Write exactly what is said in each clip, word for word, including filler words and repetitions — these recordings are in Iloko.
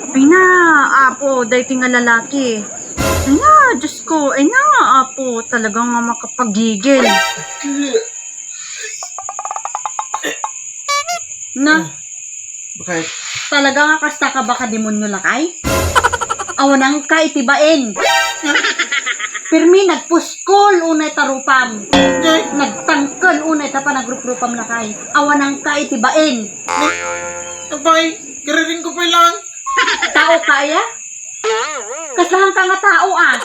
Ay na, Apo, daytoy nga lalaki. Ay na, Diyos ko, ay na, Apo, talaga nga makapagigil. Na, Bakit? Talaga nga kasta ka ba ka demonyo, lakay? Awananka iti bain. Pirmi nagpuskol unay ta rupam. Ay, Nagtangken unay ta panagruprupam, lakay. Awananka iti bain. Apay, kariring ko pay lang. Tao ka, aya? Kaslahan ka nga tao, ah.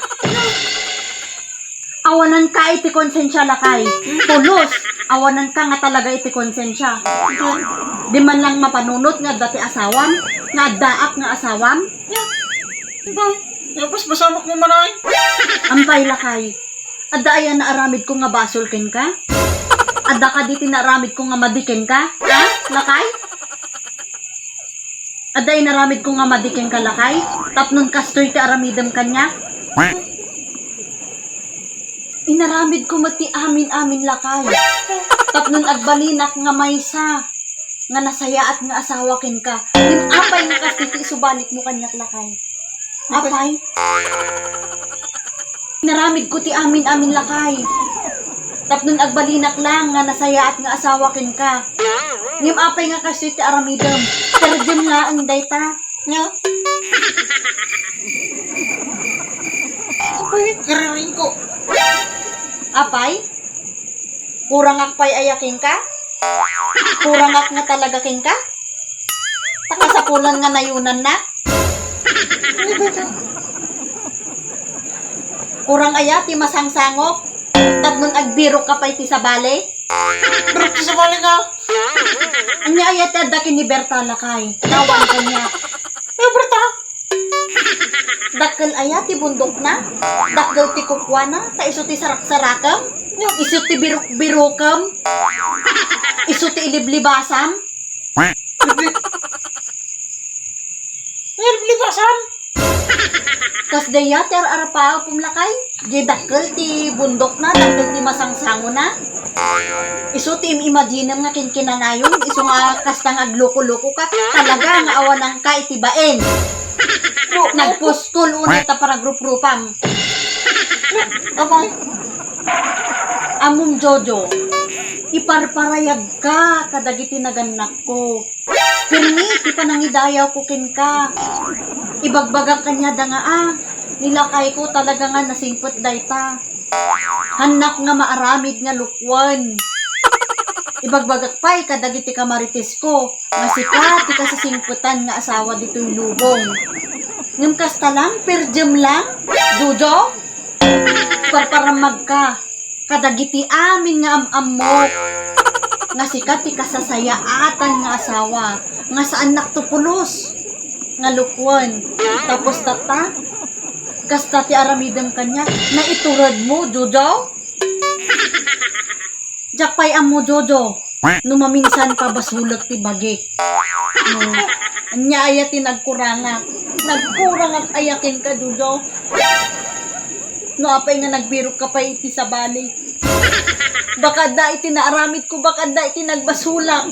Awananka iti konsensya, lakay. Pulos, awananka nga talaga iti konsensya. Di man lang mapanunot nga adda ti asawam, nga addaak nga asawam. Apay, ya, paspasamak mo manay. Ampay, lakay. Adda aya naaramid ko nga basol kenka? Adda kadi ti naaramid ko nga madi kenka? Ha? Lakay? Adda inaramid ko nga madi kenka, lakay? Tapnon kastoy ti aramidem kaniak? Inaramid ko met ti amin-amin, lakay. Tapnon agbalinak nga maysa nga nasayaat nga asawa kenka. Ngem apay nga kastoy ti isubalikmo kaniak, lakay? Apay? Inaramid ko ti amin-amin, lakay. Tapnon agbalinak lang nga nasayaat nga asawa kenka. Ngem apay nga kastoy ti aramidem? Perdem laeng dayta. Nga? Apay, kariring ko. Apay? Kurangak pay aya kenka? Kurangak nga talaga kenka? Ta kasapulan nga nayunannak? Kurang aya ti masangsangok? Tapnon agbirok ka pay ti sabali? Birok ti sabali ka? Ania aya ti adda ken ni Berta, lakay? Awan kaniak. Ay, Berta? Dakkel aya ti bundokna? Dakkel ti kukuana? Ta isu ti saraksarakem? Isu ti birukbirukem? Isu ti iliblibasam? Libli-, Ay, libasam? Kasdiay ti ar-arapaem, lakay? Di dakkel ti bundokna, dakkel ti masangsangona. Isu ti im-imaginem nga kinkinanayon, isu nga kasta nga agloko-loko ka, talaga nga awananka iti bain. Nagpuskol unay ta panagruprupam. Apay? Ammom, Jojo, iparparayagka kadagiti nagannakko. Pirmi ti panangidayawko kenka. Ibagbagak kaniada nga, ah, ni lakayko talaga nga nasingpet dayta. Hannak nga maaramid nga lukwen. Ibagbagak pay kadagiti kamaritesko nga sika ti kasisingpetan nga asawa ditoy lubong. Ngem kasta lang, perdem lang, Jojo? Parparamagka kadagiti amin nga am-ammok nga sika ti kasasayaatan nga asawa nga saannak to pulos nga lukwen. Tapos tatta, kasta ti aramidem kaniak, naituredmo, Jojo? Diak pay ammo, Jojo, no maminsan pabasolek ti bagik. No, ania aya ti nagkurangak? Nagkurangak aya kenka, Jojo? No apay nga nagbirok ka pay iti sabali? Baka adda iti naaramidko, baka adda iti nagbasolak.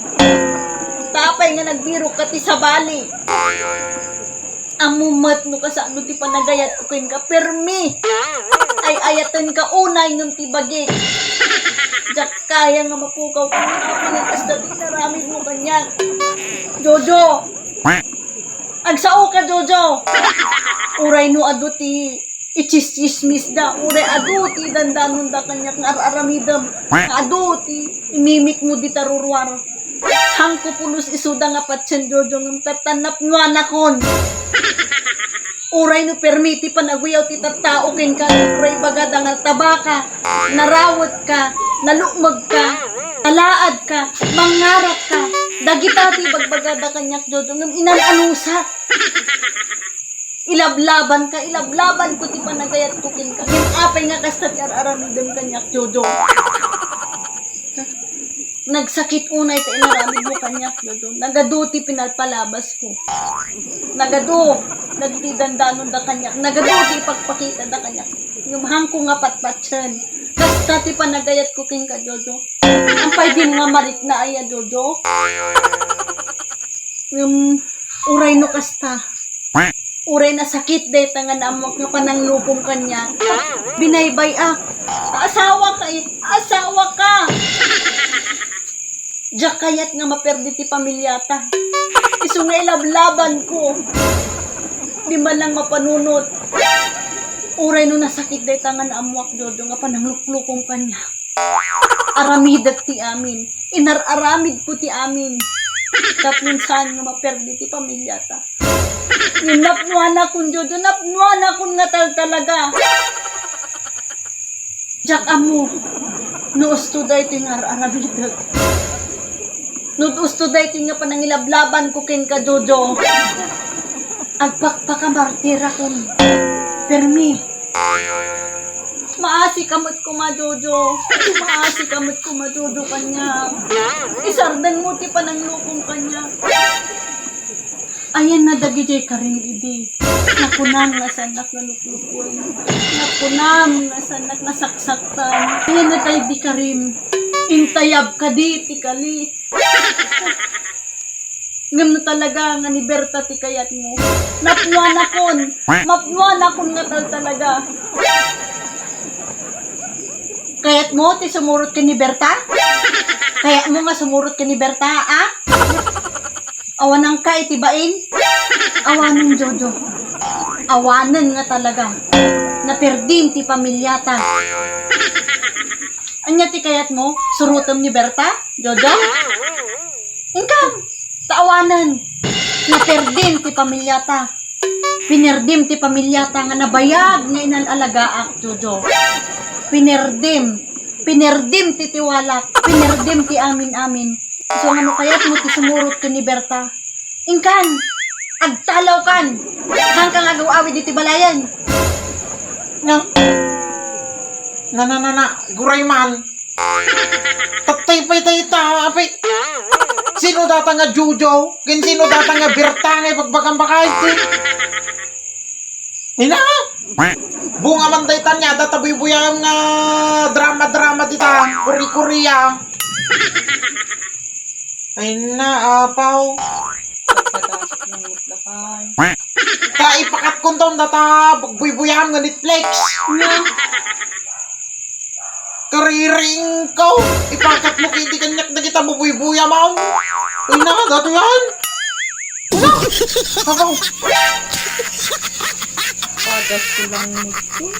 Ta apay nga nagbirok ka ti sabali? Ammo met no kasano ti panagayatko kenka, pirmi. Ay-ayatenka unay ngem ti bagik. Diak kaya nga mapukaw ken ni Apo nga kasta ti inaramidmo kaniak. Jojo! Agsaoka, Jojo! Uray no adu ti ichischismisda, uray adu ti idandanonda kaniak nga ar-aramidem, nga adu ti imimikmo dita ruruar. Hangko pulos isuda nga patien, Jojo, ngem tatta napnuanakon. Uray no pirmi ti panaguyaw ti tattao kenka, uray ibagada nga tabaka, narawetka, nalukmegka, nalaadka, mangngarakka. Dagita ti ibagbagada kaniak, Jojo, ngem inan-anusak. Ilablabanka, ilablabanko ti panagayatko kenka. Ngem apay nga kasta ti ar-aramidem kaniak, Jojo? Nagsakit unay ta inaramidmo kaniak, Jojo. Nagadu ti pinalpalabasko. Nagadu dagiti dandanonda kaniak. Nagadu ti ipagpakitada kaniak. Ngem hangko nga patpatien. Kasta ti panagayatko kenka, Jojo. Ampay din nga marikna aya, Jojo? Ngem uray no kasta, Uray nasakit dayta nga naammoak nga pananglukom kaniak. Binaybay-ak. Asawa ka, eh. Asawa ka. Diak kayat nga maperdi ti pamiliata. Isu nga ilablabanko. Di man lang mapanunot. Uray no nasakit dayta nga naammoak, Jojo, nga panangluklukom kaniak. Aramidek ti amin. Inar-aramidko ti amin. Tapno saan nga maperdi ti pamiliata. Ngem napnuanakon, Jojo, napnuanakon nga taltalaga. Diak ammo no usto daytoy nga ar-aramidek. No usto daytoy nga panangilablabanko kenka, Jojo, agpakpakamartirakon. Permi. Maasi ka met koma, Jojo. Maasi ka met koma, Jojo, kaniak. Isardengmo ti pananglukom kaniak. Ayanna dagiti karim idi. Nakunam nga saannak nga luklukoy. Nakunam nga saannak nga saksaktan. Ayanna dagiti karim. Intayab kadi ti kali. Ngem no talaga nga ni Berta ti kayatmo, napnuanakon. Mapnuanakon nga tal-, talaga. Kayatmo ti sumurot ken ni Berta? Kayatmo nga sumurot ken ni Berta, a? Awananka iti bain? Awanen, Jojo. Awanen nga talaga. Naperdim ti pamiliata. Ania ti kayatmo? Surotem ni Berta, Jojo? Inkan, ta awanen. Naperdim ti pamiliata. Pinerdim ti pamiliata nga nabayag nga inal-alagaak, Jojo. Pinerdim. Pinerdim ti tiwalak. Pinerdim ti amin-amin. Isu nga no kayatmo ti sumurot ken ni Berta, inkan, agtalawkan. Haanka nga agaw-awid iti balayen. Na, na, na, na, na, guray man. Tattay pay tayo ta, api. Sino data nga Jojo? Ken sino data nga Berta nga ipagbagam bakay? Ina! Bunga man dayta nia, data buybuyam nga drama-drama dita, kuri-kuria. Ay na, apaw. Pagkadasok ng mutlakay. Ta ipakat kon taon data, buybuyam nga Netflix. Nga. Kariring ko! Ipakatmo kiti kaniak dagita bubuybuyamaw! Uy na, datoyan! Uy na! Apaw! Padas ko lang nito.